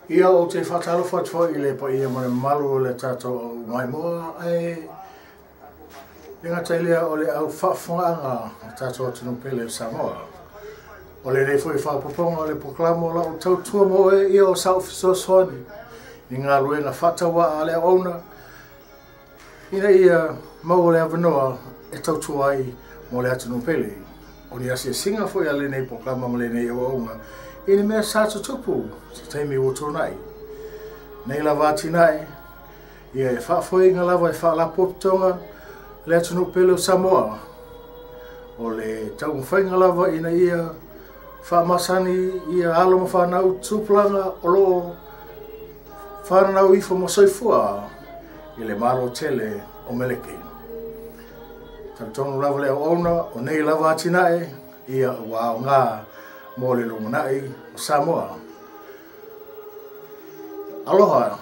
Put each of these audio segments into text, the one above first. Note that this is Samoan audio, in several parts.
Ia ou te faatalofa atu foi i le paia ma le mamalu o le tatou maimoa ae le gata i lea o le au faafofogaaga o le tatou atunuu pele o Samoa. O lenei foi faaopoopoga o le polokalame o lau tautua mo oe ia o sau fesoasoani i galuega faatauaa a le auauna ina ia maua le avanoa e tautua ai mo le atunuu pele. O ni asiasiga foi a lenei polokalame ma lenei auauna i le mea sa tutupu se taimi ua tuanai. Nei lava atinae, ia e faafoeina lava e faalapotopotoga le atunuu pele o Samoa. O le taumafaiga lava ina ia faamasani ia alo ma fanau tupulaga o loo fananau ifo ma soifua i le Malo tele o Meleki. Talitonu lava le auauna o nei lava atinae ia ua aoga mo le lumanai o Samoa. Aloha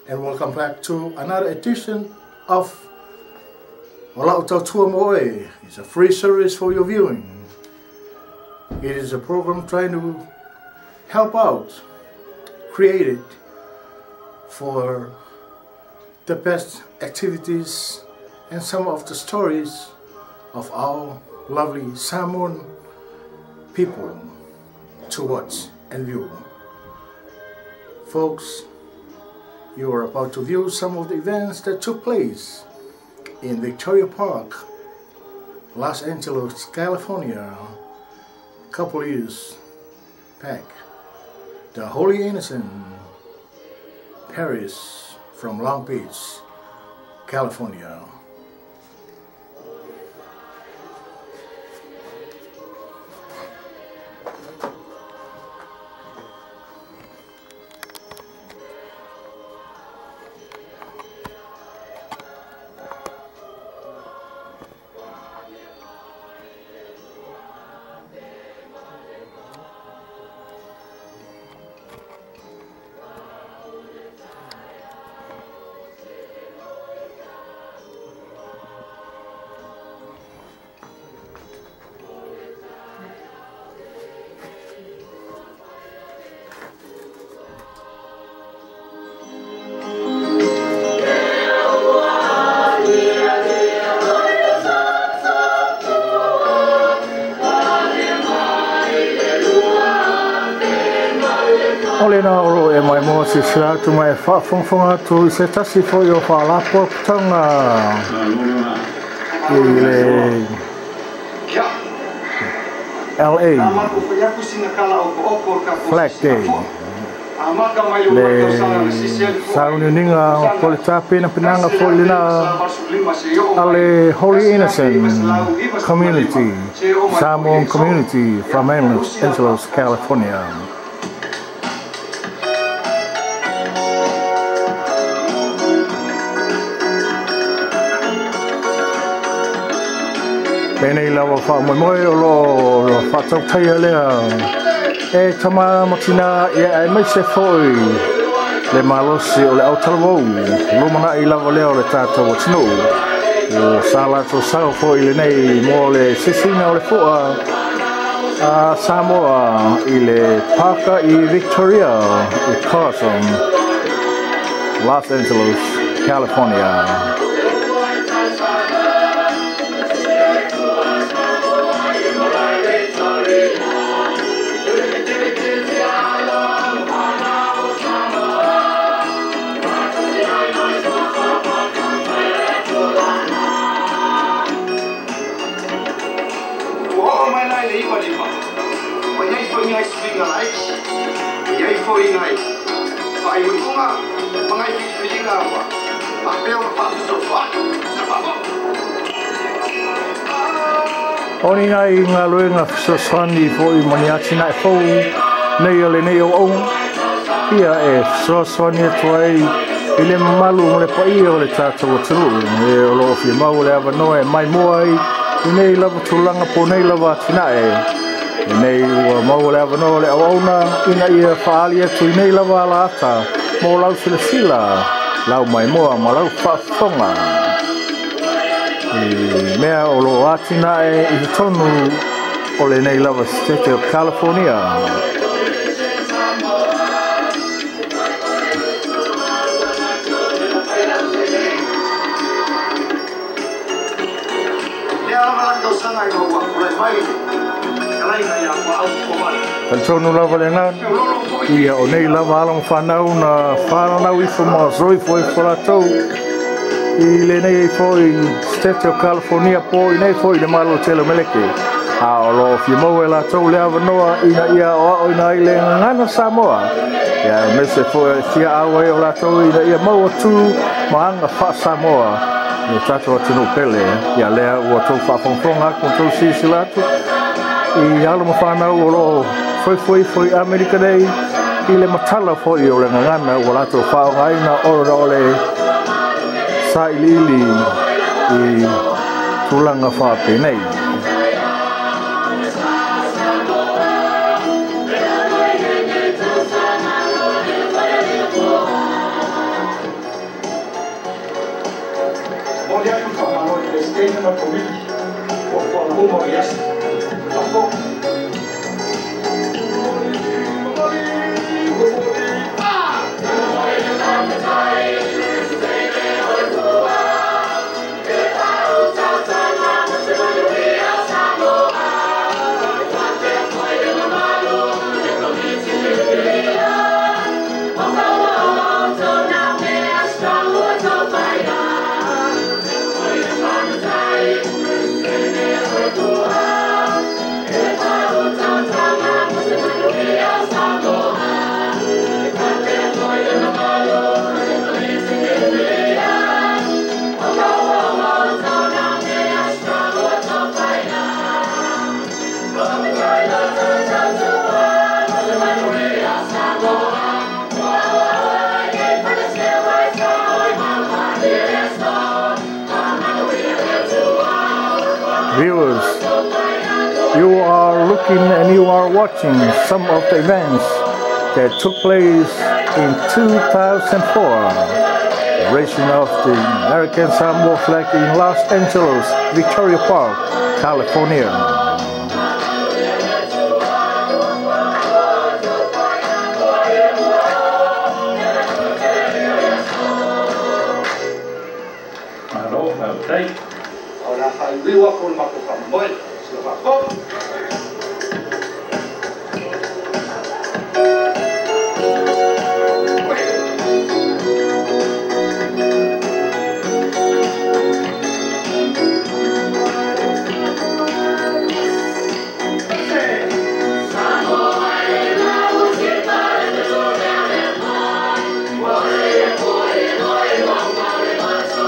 and welcome back to another edition of O Lau Tautua Mo Oe. It's a free service for your viewing. It is a program trying to help out, created for the best activities and some of the stories of our lovely Samoan people to watch and view. Folks, you are about to view some of the events that took place in Victoria Park, Los Angeles, California, a couple years back. The Holy Innocent, Paris, from Long Beach, California. O lena o loo e maimoa silasila atu ma e faafogafoga atu i se tasi foi o faalapotopotoga i le LA Flag Day, le sauniuniga po o le tapenapenaga foi lena a le Holy Innocent Community, Samoan Community from Angeles, California. Pēnei lava faamoemoe o loo faatautaia lea e tama ma tinā ia aemaise foi le malosi o le autalavou lumanai lava lea o le tatou atunuu. Ua sa latou sao foi lenei mo le sisiina o le fua a Samoa i le pāka i Victoria i Carson, Los Angeles, California. Ua oo mai la i le 95, ua i ai foi nai suiga laiti, e i ai foi nai faaiuiuga ma nai filifiliga ua faapea ona faafesoasoa'i sa faafofoga. O ni nai galuega fesoasoani foi ma ni atinae fou nei o lenei auauna, ia e fesoasoani atu ai i le mamalu ma le paia o le tatou atunuu e o loo fia maua le avanoa e maimoa ai i nei lava tulaga po o nei lava atinae. Lenei ua maua le avanoa o le auauna ina ia faaali atu i nei lava alaata mo lau silasila, lau maimoa ma lau faafofoga i mea o loo atinae i totonu o lenei lava Setete o California. Talitonu lava lena, ia o nei lava ala ma whanau na whanau ifo ma soifo ifo latou i lenei foi State of California po i nei foi le malo tele meleke. A o lo fia maua e latou le avanoa ina ia o ao ina ai le gagana Samoa. Ia aemaise foi fia au ai o latou ina ia maua tu ma aga faa-Samoa i o tatou atunuu pele. Ia lea ua tou faafogafoga atu ma tou silasila atu i alo ma whanau o loo foi foi Amerika nei i le matala foi o le gagana ua latou faaaogaina ona o le sailiili i tulaga faapenei. Viewers, you are looking and you are watching some of the events that took place in 2004. The raising of the American Samoa flag in Los Angeles, Victoria Park, California.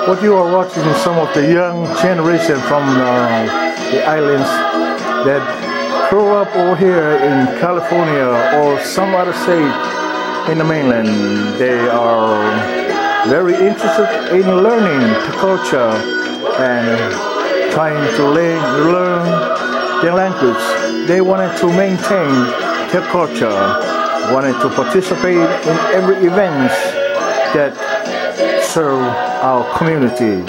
What you are watching is some of the young generation from the islands that grew up over here in California or some other state in the mainland. They are very interested in learning the culture and trying to learn their language. They wanted to maintain their culture, wanted to participate in every event that serve our community.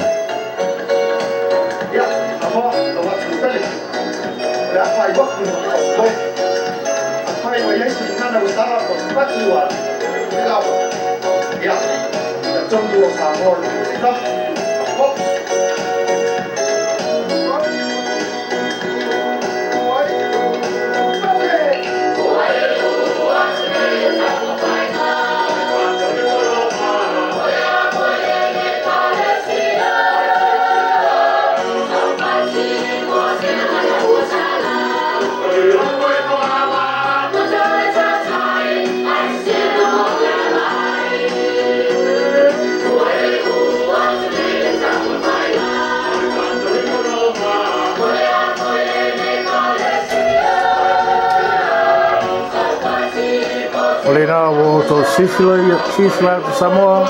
O lena o tō sisila Samoa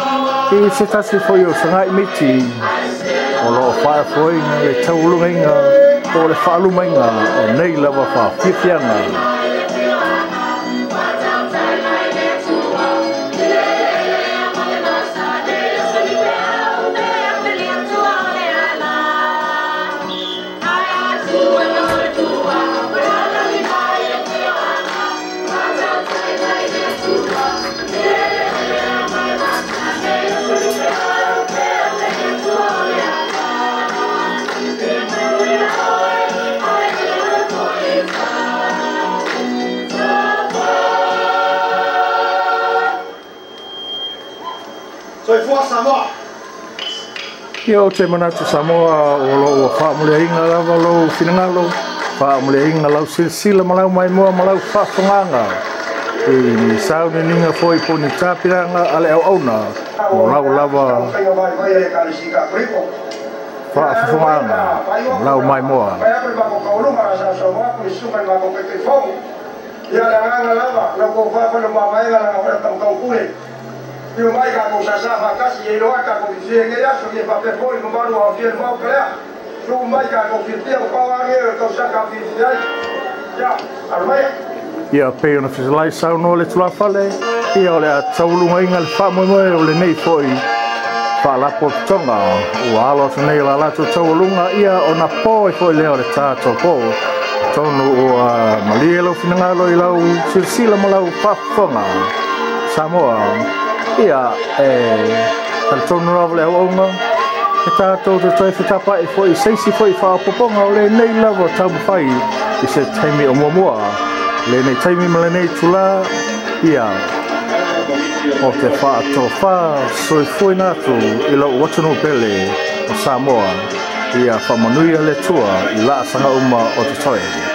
i se tasi foi o sangai miti o loo whaefoinga le taulungainga o le whaalumainga o nei lava whaafiafianga. Samoa. Ia, o te manatu Samoa o loo ua faamuliaina lava lou finagalo, faamuliaina lau silasila ma lau maimoa ma lau faafofogaga i ni sauniuniga foi po o ni tapenaga a le auauna o lau lava faafofogaga ma lau maimoa. Ia le agaga lava lau tofa le mavaega la tautaupule Ia mai tatou sasa faatasi e iloa tatou fifia i lenei aso, ia faapea foi mamalu aofia le Maota lea. Suu mai tatou fiafia ua pau lava lenei o le tausaga a fiafia ai. Ia, alo maia. Ia pei ona fetalai saunoa le tulafale, ia o le a taulugaina le faamoemoe o lenei foi faalapotopotoga ua alo atu nei la latou taualuga, ia ona po ai foi lea o le tatou po. Tonu ua malie lau finagalo i lau silasila ma lau faafofoga Samoa. Ia e talitonu lava le auauna e tatou te toe fetapa'i foi se isi foi faaopoopoga o lenei lava taumafai i se taimi o muamua lenei taimi ma lenei itulā. Ia o te faatofā soifuaina atu i lou atunuu pele o Samoa. Ia faamanuia le Atua i laasaga uma o totoe.